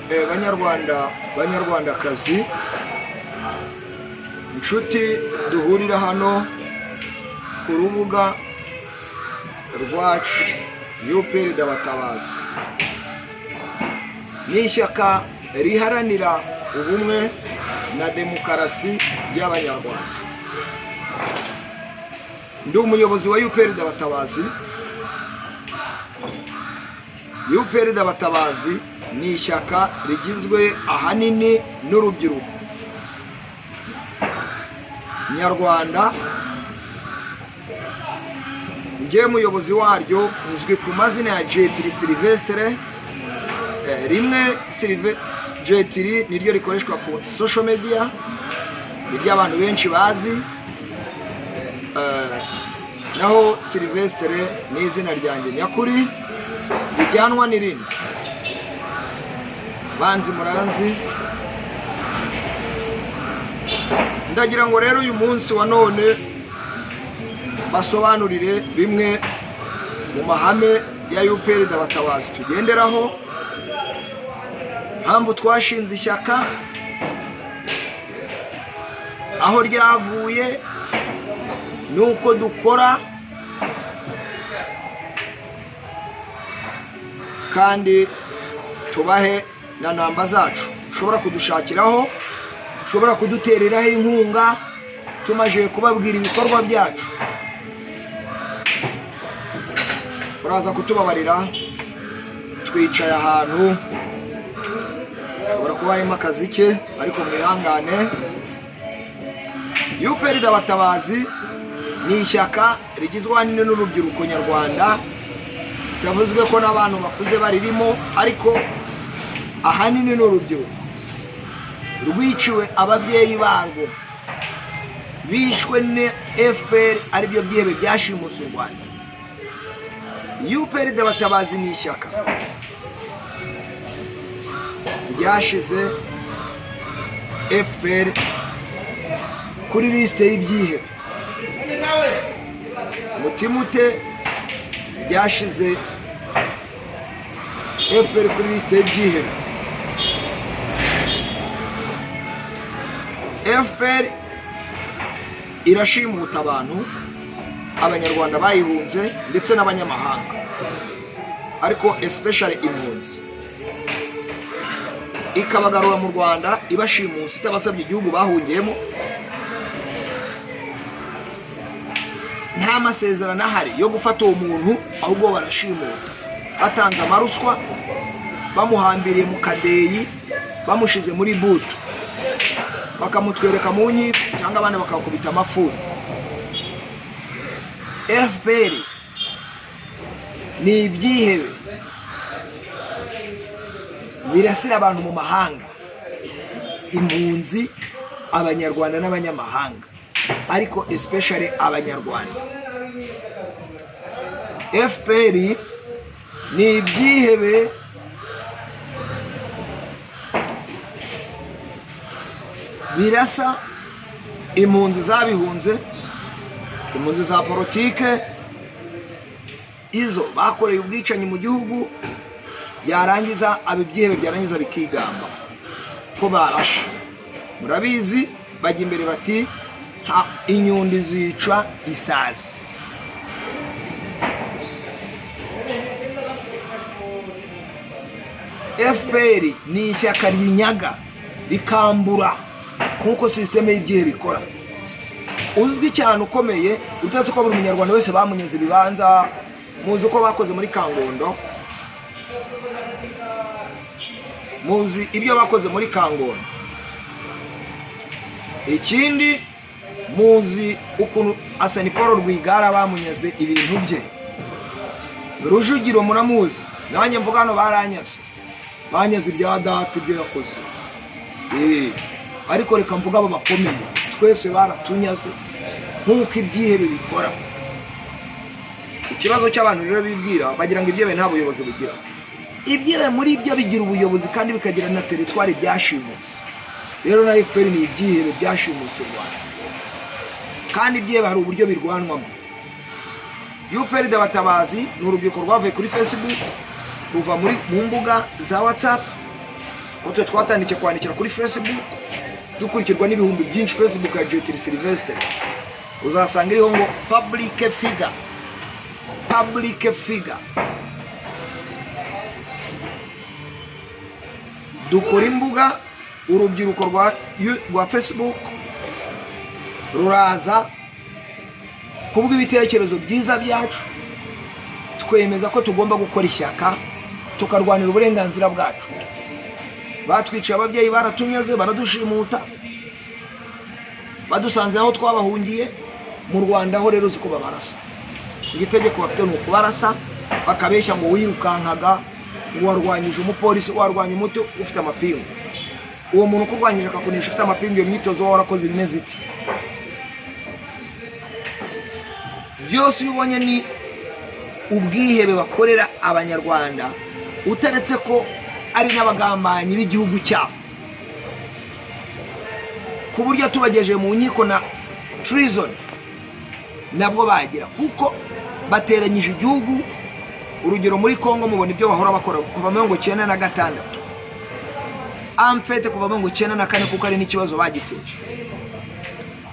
Banyarwanda, Banyarwandakazi, inshuti duhurira hano ku rubuga rwacu UPR Abatabazi, ni ishyaka riharanira ubumwe na demokarasi y'Abanyarwanda. Ndi umuyobozi wa UPR Abatabazi. UPR Abatabazi ni ishyaka rigizwe ahanini n'urubyiruko nyarwanda. Njyewe muyobozi waryo nzwi ku mazina ya Jetiri Silvestre. Rimwe Jetiri niryo rikoreshwa ku social media, niryo abantu benshi bazi. Naho Silvestre ni izina ryanjye nyakuri rijyanwa n'irindi. Banzi muranzi. Ndagira ngo rero uyu munsi wa none basobanurire bimwe mu mahame ya UPR Abatabazi tugenderaho, mpamvu twashinze ishyaka, aho ryavuye, nuko dukora, kandi tubahe na namba zacu ushobora kudushakiraho, ushobora kudutereraho inkunga tumaze kubabwira ibikorwa byacu. Uraza kutubabarira, twicaye ahantu hashobora kuba harimo akazi ke, ariko mwihangane. UPR Abatabazi ni ishyaka rigizwe ahanini n'urubyiruko nyarwanda, bitavuzwe ko n'abantu bakuze baririmo, ariko ahanini ni urubyiruko rwiciwe ababyeyi barwo, bishwe na FPR, aribyo byihebe byashimuse u Rwanda. UPR Abatabazi ni ishyaka ryashize FPR kuri lisite y'ibyihebe. Mutima ute ryashize FPR kuri lisite y'ibyihebe? FPR irashimuta abantu, Abanyarwanda bayihunze ndetse n'abanyamahanga, ariko especially impunzi, ikabagarura mu Rwanda ibashimusa, itabasabye igihugu bahungiyemo. Nta masezerano ahari yo gufata uwo muntu, ahubwo barashimuta batanze amaruswa, bamuhambiriye mu kadeyi, bamushize muri butu, bakamutwereka mu nkiko, cyangwa abandi bakabakubita amafuni. FPR ni ibyihebe birasira abantu mu mahanga, impunzi, Abanyarwanda n'abanyamahanga, ariko especially Abanyarwanda. FPR ni ibyihebe birasa impunzi zabihunze, impunzi za politike, izo bakoreye ubwicanyi mu gihugu, byarangiza aba ibyihebe byarangiza bikigamba ko barashe. Murabizi, bajya imbere bati nta inyundi zica isazi. FPR ni ishyaka rinyaga rikambura nk'uko sisiteme y'ibyihebe ikora. Uzwi cyane ukomeye, utazi ko buri munyarwanda wese bamunyaze ibibanza, muzi uko bakoze muri Kangondo, muzi ibyo bakoze muri Kangondo. Ikindi, muzi ukuntu Asani Paul Rwigara bamunyaze ibintu bye. Rujugiro muramuzi, nanjye mvuga hano baranyaze, banyaze ibya data, ibyo yakoze. Ariko reka mvuga abo bakomeye, twese baratunyaze nk'uko ibyihebe bikora. Ikibazo cy'abantu rero bibwira bagira ngo ibyihebe nta buyobozi bugira. Ibyihebe muri byo bigira ubuyobozi kandi bikagira na teritwari byashimutse. Rero na FPR ni ibyihebe byashimutse u Rwanda, kandi ibyihebe hari uburyo birwanwamo. UPR Abatabazi ni urubyiruko rwavuye kuri Facebook, ruva mu mbuga za WhatsApp, Ko twe twatandikiye kwandikira kuri Facebook, dukurikirwa n'ibihumbi byinshi. Facebook ya Jetiri Sylvestre uzasanga iriho ngo public figure, public figure. Dukora imbuga, urubyiruko rwa Facebook ruraza kubw'ibitekerezo byiza byacu, twemeza ko tugomba gukora ishyaka tukarwanira uburenganzira bwacu. Batwiciye ababyeyi, baratunyaze, baradushimuta, badusanze aho twabahungiye mu Rwanda. Ho rero uzi ko babarasa, ngo itegeko bafite ni ukubarasa, bakabeshya ngo wirukankaga, ngo warwanyije umupolisi. Warwanya umuti ufite amapingu? Uwo muntu ukurwanyije akakunisha ufite amapingu, iyo myitozo wowe warakoze imeze iti? Byose iyo ubonye ni ubwihebe bakorera Abanyarwanda, utaretse ko ari n'abagambanyi b'igihugu cyabo, ku buryo tubagejeje mu nkiko na treason nabwo bagira, kuko bateranyije igihugu. Urugero, muri Congo mubona ibyo bahora bakora kuva 96, amfete kuva 94, kuko ari n'ikibazo bagiteje.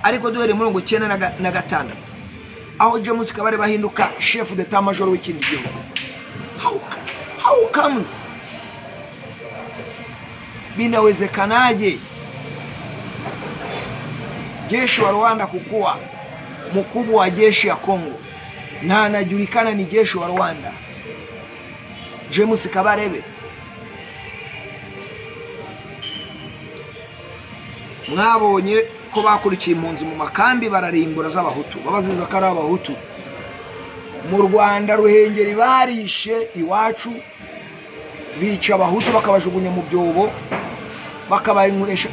Ariko duhereye muri 96, aho James Kabare bahinduka chef d'état major w'ikindi gihugu, how comes? Binawezekanaje jeshi wa Rwanda kukuwa mkubwa wa jeshi ya Kongo na anajulikana ni jeshi wa Rwanda, James Kabarebe? Mwabonye ko bakurikiye impunzi mu makambi, bararimbura z'Abahutu, babaziza ko ari Abahutu. Mu Rwanda, Ruhengeri, barishe iwacu, bica Abahutu, bakabajugunya mu byobo,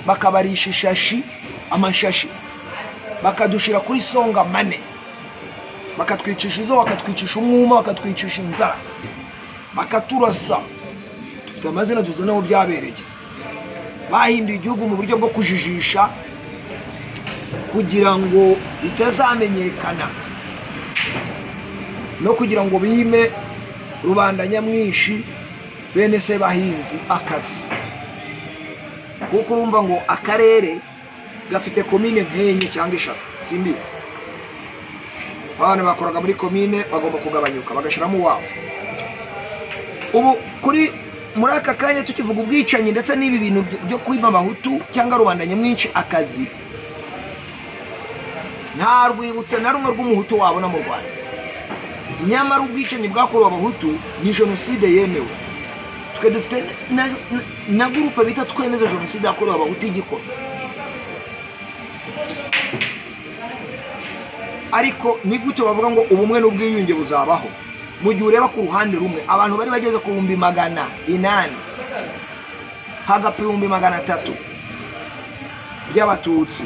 bakabarisha ishashi, amashashi, bakadushira kuri songa mane, bakatwicisha izo, bakatwicisha umwuma, bakatwicisha inzara, bakaturasa. Dufite amazina, tuzi n'aho byabereye. Bahinduye igihugu mu buryo bwo kujijisha kugira ngo bitazamenyekana, no kugira ngo bime rubanda nyamwinshi, bene se bahinzi, akazi, kuko urumva ngo akarere gafite komine nk'enye cyangwa eshatu, simbizi. Abana bakoraga muri komine bagomba kugabanyuka, bagashyiramo uwabo. Ubu kuri muri aka kanya tukivuga ubwicanyi ndetse n'ibi bintu byo kwima Abahutu cyangwa rubanda nyamwinshi akazi, nta rwibutso na rumwe rw'Umuhutu wabona mu Rwanda. Nyamara ubwicanyi bwakorewe Abahutu ni jenoside yemewe. Twe dufite na groupe bita Twemeze Jenoside yakorewe Abahutu igikorwa. Ariko ni gute bavuga ngo ubumwe n'ubwiyunge buzabaho, mu gihe ureba ku ruhande rumwe abantu bari bageze ku 800,000, hagapfa 300,000 by'Abatutsi,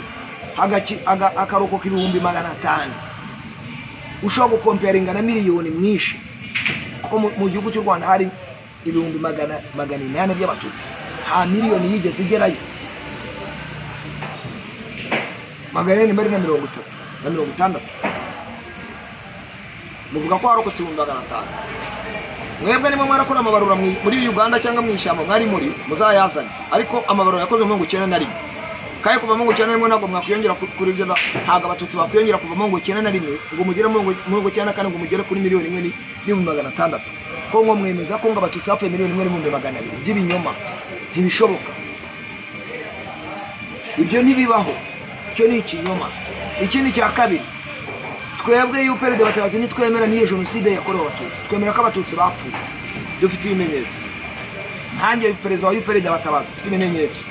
hakarokoka 500,000? Ushobora gukomparinga na miliyoni mwinshi, kuko mu gihugu cy'u Rwanda hari 800,000 by'Abatutsi, nta miliyoni yigeze igerayo. 430 na 60, muvuga ko harokotse 500,000. Mwebwe nimwe mwarakora amabarura muri Uganda cyangwa mu ishyamba mwari muri, muzayazane. Ariko amabarura yakozwe 91, kandi kuva 91 ntabwo mwakwiyongera kuri ibyo. Ntabwo Abatutsi bakwiyongera kuva 91 ngo mugere 94, ngo mugere kuri 1,600,000. Ko ngo mwemeza ko ngo Abatutsi bapfuye 1,200,000 by'ibinyoma, ntibishoboka, ibyo ntibibaho, icyo ni ikinyoma. Ikindi cya kabiri, twebwe UPRD Batabazi ntitwemera n'iyo jenoside yakorewe Abatutsi. Twemera ko Abatutsi bapfuye, dufite ibimenyetso. Nkanjye perezida wa UPRD Batabazi mfite ibimenyetso,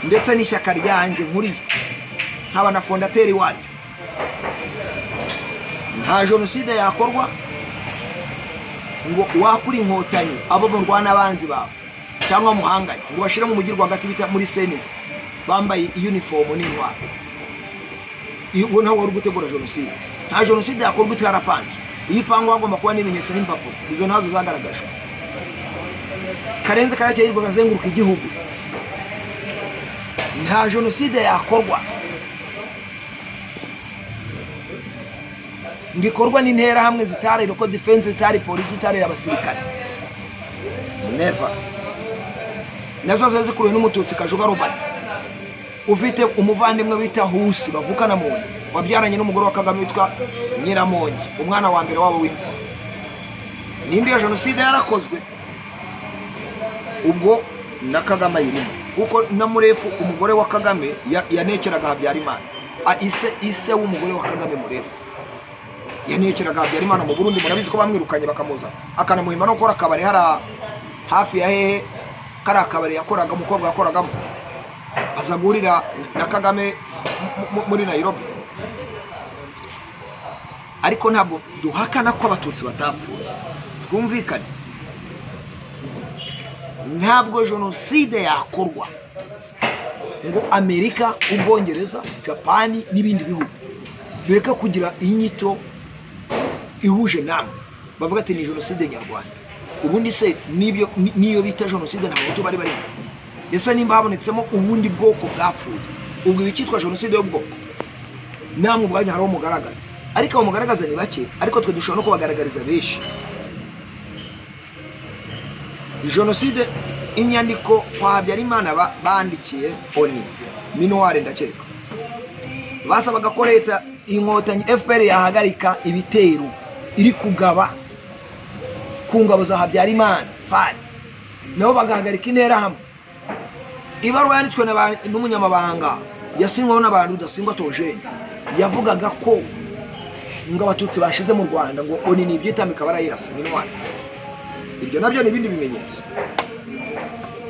ndetse n'ishyaka ryanjye nkuriye nkaba na fondateur waryo. Nta jenoside yakorwa ngo wakure Inkotanyi, abo murwana, abanzi bawe cyangwa muhanganye, ngo bashyire mu mujyi rwagati bita muri CND, bambaye uniform n'intwaro. Uwo ntabwo wari gutegura jenoside. Nta jenoside yakorwa itarapanzwe. Iyo ipangwa hagomba kuba n'ibimenyetso n'impapuro, izo ntazo zagaragajwe. Karenze Karake yirirwaga azenguruka igihugu. Nta jenoside yakorwa ngo ikorwa n'Interahamwe zitari local defense, zitari polisi, zitari abasirikare, never. Nazo zari zikuriwe n'Umututsi Kajuga Robert, ufite umuvandimwe wita Husi bavukana mu nda, wabyaranye n'umugore wa Kagame witwa Nyiramongi, umwana wa mbere wabo w'imfura. Nimba iyo jenoside yarakozwe, ubwo na Kagame ayirimo, kuko na Murefu, umugore wa Kagame, yanekeraga Habyarimana. Ise w'umugore wa Kagame, Murefu, yanekeraga Habyarimana mu Burundi. Murabizi ko bamwirukanye, bakamuza akanamuhimba no gukora akabari hara hafi ya hehe, kari akabari yakoraga, umukobwa yakoragamo, aza guhurira na Kagame muri Nairobi. Ariko ntabwo duhakana ko Abatutsi batapfuye, twumvikane. Ntabwo jenoside yakorwa ngo Amerika, Ubwongereza, Japani n'ibindi bihugu bireke kugira inyito ihuje namwe, bavuga ati ni jenoside nyarwanda. Ubundi se n'ibyo n'iyo bita jenoside, nta Bahutu bari barimo? Ese nimba habonetsemo ubundi bwoko bwapfuye, ubwo ibi cyitwa jenoside y'ubwoko? Namwe ubwanyu hari uwo mugaragaza, ariko abo mugaragaza ni bake, ariko twe dushobora no kubagaragariza benshi. Jenoside, inyandiko kwa Habyarimana bandikiye ONU, MINUAR ndakeka, basabaga ko leta Inkotanyi FPR yahagarika ibitero iri kugaba ku ngabo za Habyarimana, FAR, nabo bagahagarika Interahamwe. Ibaruwa yanditswe n'umunyamabanga, yasinyweho n'abantu Rudasingwa Theogene, yavugaga ko ngo Abatutsi bashize mu Rwanda, ngo ONU ni ibyitambika barayirasa, MINUAR. Ibyo nabyo ni ibindi bimenyetso.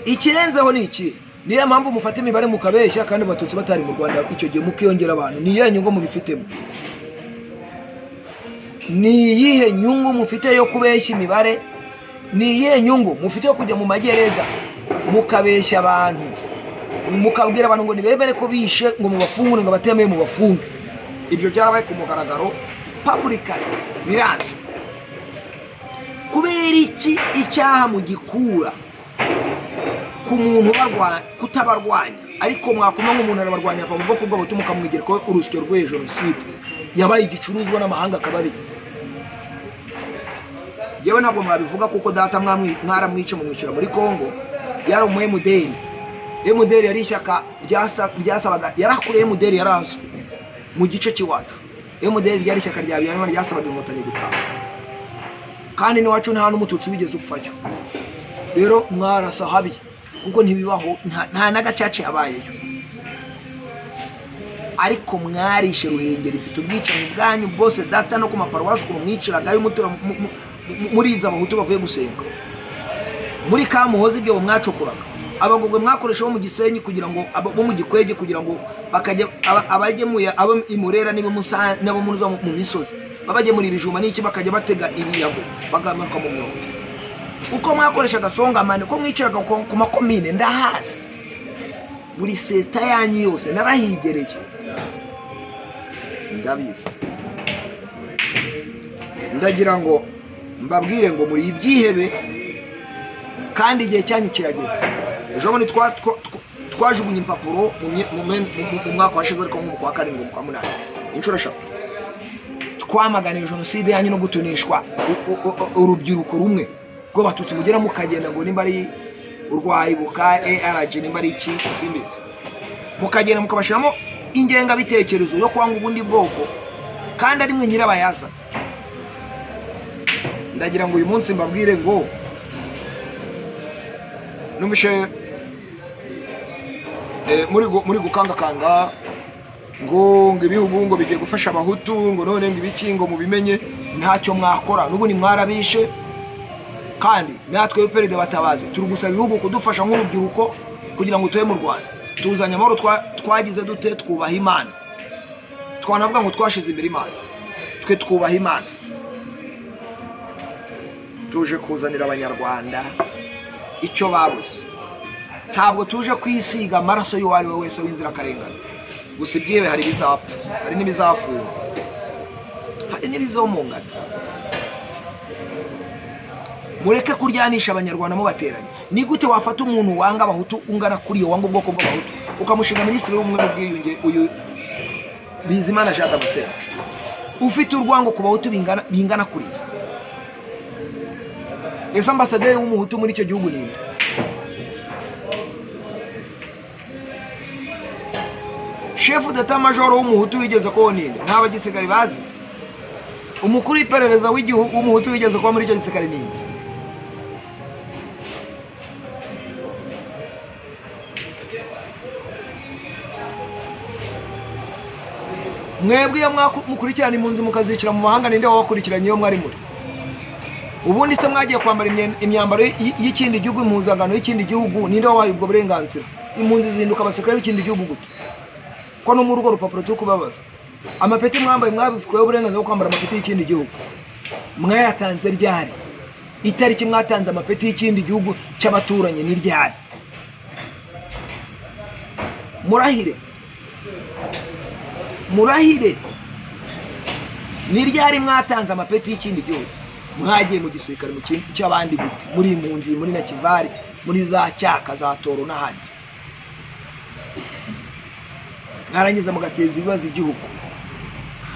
Ikirenzeho ni iki? Niyo mpamvu mufata imibare mukabeshya, kandi Abatutsi batari mu Rwanda icyo gihe, mukiyongera abantu. Ni iyihe nyungu mubifitemo? Ni iyihe nyungu mufite yo kubeshya imibare? Ni iyihe nyungu mufite yo kujya mu magereza mukabeshya abantu, mukabwira abantu ngo nibemere ko bishe, ngo mubafungure, ngo abatemeye mubafunge? Ibyo byarabaye ku mugaragaro, publicly, birazwi. Kubera iki icyaha mugikura ku muntu kutabarwanya, ariko mwakuma nk'umuntu arabarwanya, ava mu bwoko bw'Abahutu, mukamwigira ko urusyo rw'iyo jenoside yabaye igicuruzwa n'amahanga akababizi? Yewe, ntabwo mwabivuga, kuko data mwaramwice, mumwishyura muri Congo. Yari umu MDR. MDR yari ishyaka ryasabaga, yarakuriye MDR, yarazwi mu gice cy'iwacu. MDR ryari ishyaka rya Habyarimana ryasabaga Inkotanyi gutaha, kandi n'iwacu nta n'Umututsi wigeze upfayo. Rero mwarasa habi, kuko ntibibaho, nta n'agacaca yabayeyo. Ariko mwarishe Ruhengeri, mfite ubwicanyi bwanyu bwose. Data no ku maparuwasi ukuntu mwiciragayo, mutura murinze Abahutu bavuye gusenga muri Kamuhoza, ibyo mwacukuraga, Abagogwe mwakoresha bo mu Gisenyi kugira ngo bo mu Gikwege, kugira ngo bakajya abagemuye abo i Murera n'abo mu misozi, babagemura ibijumba n'iki, bakajya batega ibiyago bagamanuka mu myobo. Uko mwakoreshaga songamane, uko mwicaraga ku makomine, ndahazi buri seta yanyu yose, narahigereye, ndabizi. Ndagira ngo mbabwire ngo muri ibyihebe, kandi igihe cyanyu kirageze. Ejo bundi twajugunye impapuro mu mwaka washize, ariko nko mu kwa karindwi, mu kwa munani, inshuro 3 twamaganiye jenoside yanyu no gutoneshwa urubyiruko rumwe rw'Abatutsi mugera mukagenda ngo nimba ari urwayibuka ARG, nimba ari iki simbizi, mukagenda mukabashyiramo ingengabitekerezo yo kwanga ubundi bwoko, kandi ari mwe nyirabayazana. Ndagira ngo uyu munsi mbabwire ngo numvishe muri gukangakanga ngo ibihugu ngo bigiye gufasha Abahutu, ngo none ngo ibiki, ngo mubimenye ntacyo mwakora, n'ubundi mwarabishe. Kandi natwe perezida batabazi turi gusaba ibihugu kudufasha nk'urubyiruko kugira ngo tube mu Rwanda tuzanye amahoro. Twagize dute? Twubaha Imana, twanavuga ngo twashize imbere Imana. Twe twubaha Imana, tuje kuzanira Abanyarwanda icyo babuze. Ntabwo tuje kwisiga amaraso y'uwo ari we wese w'inzirakarengane. Gusa ibyihebe hari ibizapfa, hari n'ibizafungwa, hari n'ibizomungana. Mureke kuryanisha Abanyarwanda mubateranya. Ni gute wafata umuntu wanga Abahutu ungana kuri iyo, wanga ubwoko bw'Abahutu, ukamushinga minisitiri w'ubumwe n'ubwiyunge, uyu Bizimana Jean Damascene, ufite urwango ku Bahutu bingana kuriya? Ese ambasaderi w'Umuhutu muri icyo gihugu ni nde? Chef d'état major w'umuhutu wigeze kubaho ninde? Nta bagisirikare bazi. Umukuru w'iperereza w'igihugu w'umuhutu wigeze kuba muri icyo gisirikare ninde? Mwebwe iyo mukurikirana impunzi mukazicira mu mahanga, ninde wabakurikiranye iyo mwari muri? Ubundi se mwagiye kwambara imyambaro y'ikindi gihugu, impuzangano y'ikindi gihugu, ninde wabahaye ubwo burenganzira? Impunzi zihinduka abasirikare b'ikindi gihugu gute? Ko no muri urwo rupapuro turi kubabaza, amapeti mwambaye mwabifiteho uburenganzira bwo kwambara amapeti y'ikindi gihugu? Mwayatanze ryari? Itariki mwatanze amapeti y'ikindi gihugu cy'abaturanyi ni ryari? Murahire, murahire, ni ryari mwatanze amapeti y'ikindi gihugu? Mwagiye mu gisirikare mu kindi cy'abandi gute? Muri impunzi, muri Nakivari, muri za Cyaka, za Toro n'ahandi, mwarangiza mugateza ibibazo igihugu.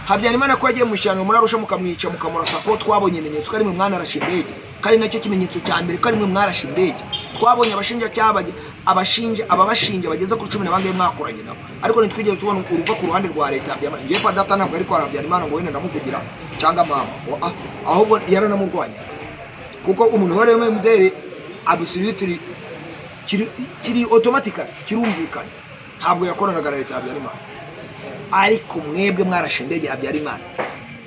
Habyarimana ko yagiye mu ishyano muri Arusha, mukamwica, mukamurasa, ko twabonye ibimenyetso ko ari mwe mwanarashe indege, ko ari nacyo kimenyetso cya mbere ko ari mwe mwarashe indege. Twabonye abashinjacyaha abashinja, ababashinja bageze kuri 10 na bangahe mwakoranye nabo, ariko ntitwigeze tubona uruva ku ruhande rwa leta. Habyarimana, ngiye kwa data, ntabwo ari kwa Habyarimana ngo wenda ndamuvugira cyangwa mama, ahubwo yaranamurwanya, kuko umuntu wari MDR absolutely kiri automatically kirumvikana, ntabwo yakoranaga na leta ya Habyarimana. Ariko mwebwe mwarashe indege ya Habyarimana,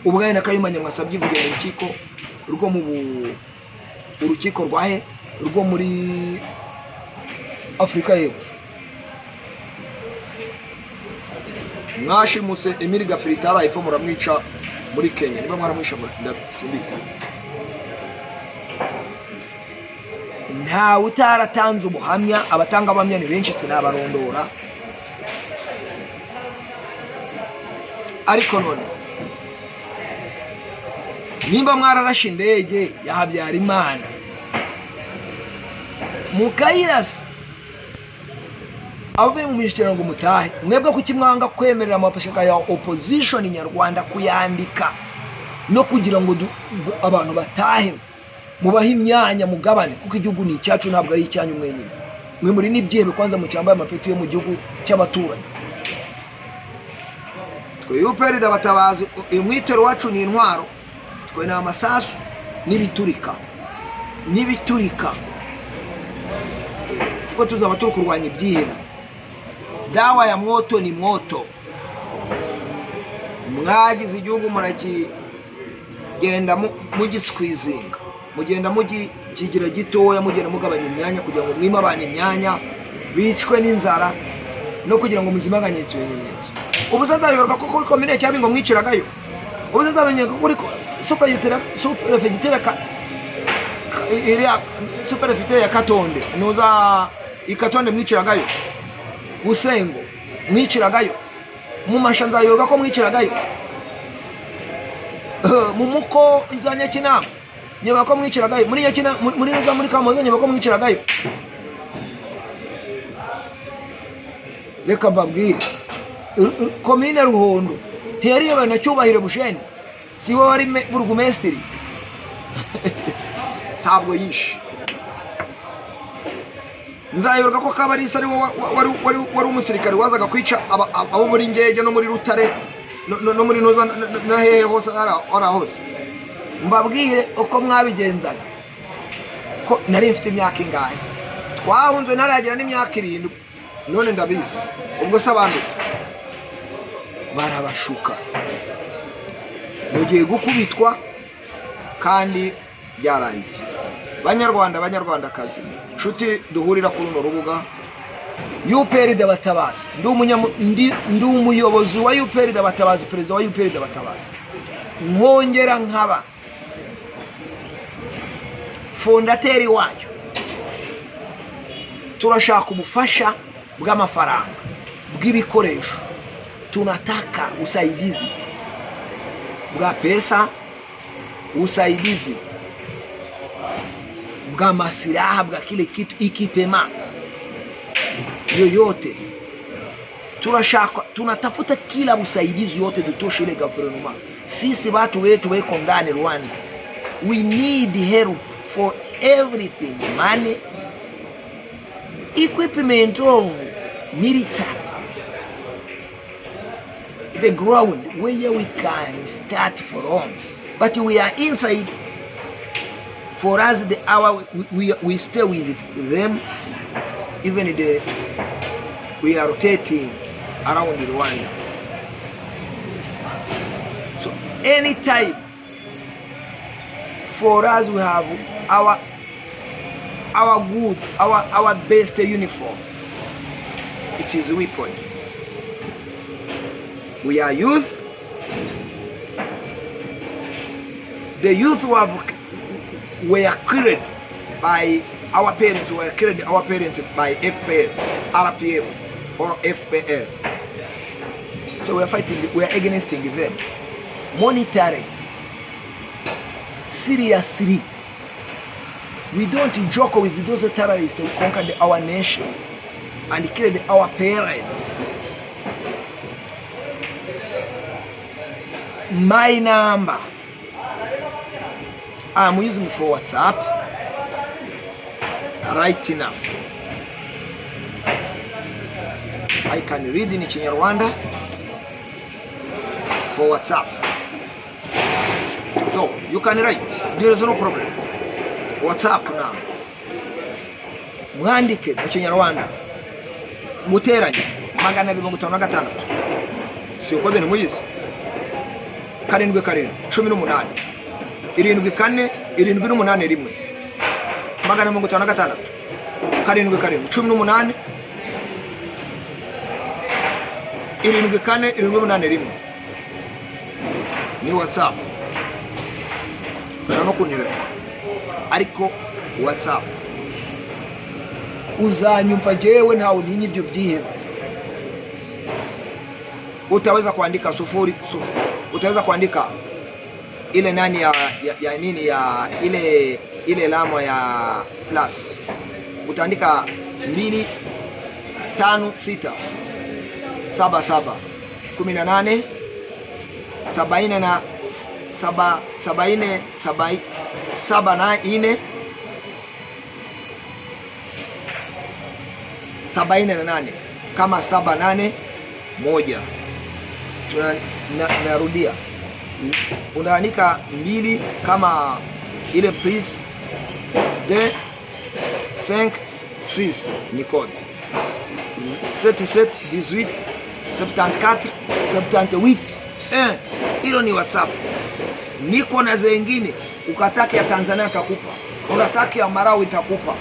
ubwaye na Kayumba Nyamwasa byivugiye mu rukiko rwo mu urukiko rwa he, rwo muri Afurika y'Epfo. Mwashimuse Emile Gafirita epfo, muramwica muri Kenya, niba mwaramwisha simbizi. Ntawe utaratanze ubuhamya, abatangabuhamya ni benshi sinabarondora. Ariko none nimba mwararashe indege ya Habyarimana mukayirasa avuye mu mishyikirano ngo mutahe, mwebwe kuki mwanga kwemerera amapashaka ya opposition nyarwanda kuyandika no kugira ngo abantu batahe, mubahe imyanya mugabane, kuko igihugu ni icyacu, ntabwo ari icyanyu mwenyine. Mwe muri n'ibyebe kwanza mucyambaye amapeti yo mu gihugu cy'abaturanyi. Twe UPR abatabazi, umwitero wacu ni intwaro, twe ni amasasu n'ibiturika n'ibiturika, kuko tuzaba turi kurwanya ibyihebe. Dawa ya mwoto ni mwoto. Mwagize igihugu murakigenda mugisikwizinga, mugenda mukigira gitoya, mugenda mugabanya imyanya kugira ngo mwime abantu imyanya bicwe n'inzara no kugira ngo muzimaganye ikimenyetso. Ubu se nzabibaruka ko kuri komine Cyabingo mwiciragayo? Ubu se nzabimenya ko kuri superefegitera iriya superefegitera ya Katonde, nuza i Katonde mwiciragayo, Busengo mwiciragayo, mu Masha nzabibaruka ko mwiciragayo, mu Muko za Nyakinama nyeba ko mwiciragayo, muri Nyakinama, muri nuza muri Kamoza nyeba ko mwiciragayo. Reka mbabwire, komine Ruhondo ntiyari iyobowe na Cyubahiro Busheni, si we wari burugumesitiri? Ntabwo yishe. Nzayoberwa ko Kabarisa ari we wari umusirikare wazaga kwica abo muri Ngege no muri Rutare no muri Noza na hehe hose ari hose. Mbabwire uko mwabigenzaga, ko nari mfite imyaka ingahe, twahunze ntaragira n'imyaka 7, none ndabizi. Ubwo se abantu barabashuka, mugiye gukubitwa kandi byarangiye. Banyarwanda, banyarwandakazi, nshuti duhurira kuri runo rubuga, UPR Dabatabazi, ndi umuyobozi wa UPR Dabatabazi, perezida wa UPR Dabatabazi, nkongera nkaba fondateri wayo. Turashaka ubufasha bw'amafaranga, bw'ibikoresho, tunataka usaidizi bwa pesa, usaidizi bwa masilaha, bwa kile kitu, ikipema yoyote. Turashaka, tunatafuta kila usaidizi yote tutoshe ile gouvernement. Sisi watu wetu weko ndani Rwanda, we need help for everything, money, equipment of military. The ground where we can start from, but we are inside. For us, the our we stay with them, even the we are rotating around Rwanda. So anytime for us, we have our good, our best uniform. It is weapon. We are youth. The youth who have were killed by our parents, were killed our parents by FPR, RPF or FPR. So we are fighting, we are against them. Monetary. Seriously. We don't joke with those terrorists who conquered our nation and killed our parents. My number I'm using for WhatsApp right now. I can read in Kinyarwanda for WhatsApp. So you can write, there is no problem. WhatsApp now. Mwandike mu Kinyarwanda, muteranye 256, si uko ntimuyizi, 77 18 74 781, 256 77 18 74 781 ni WhatsApp. Ushobora no kunterefona, ariko WhatsApp uzanyumva jewe, ntawe ntinya ibyo byihebe. Utaweza kuandika sufuri sufuri, utaweza kuandika ile nani ya nini ya ile alama ya plus, utaandika 2 5 6 7 7 18 70 na 7 70 7 7 na 4 78 kama 7 8 1. Narudia, unaandika 2 kama ile plus 2 5 6 ni code 7 7 18 74 78 1. Hilo ni WhatsApp. Niko na zengine, ukataka ya Tanzania itakupa, unataka ya Malawi itakupa,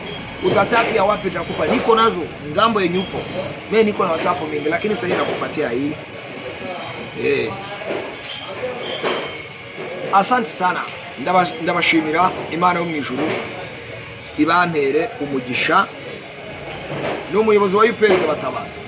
utataka ya wapi itakupa. Niko nazo ngambo yenye upo. Mimi niko na WhatsApp mingi, lakini sasa nakupatia hii. Asante sana, ndabashimira. Imana yo mu ijuru ibampere umugisha. N'umuyobozi wa UPR Batabazi.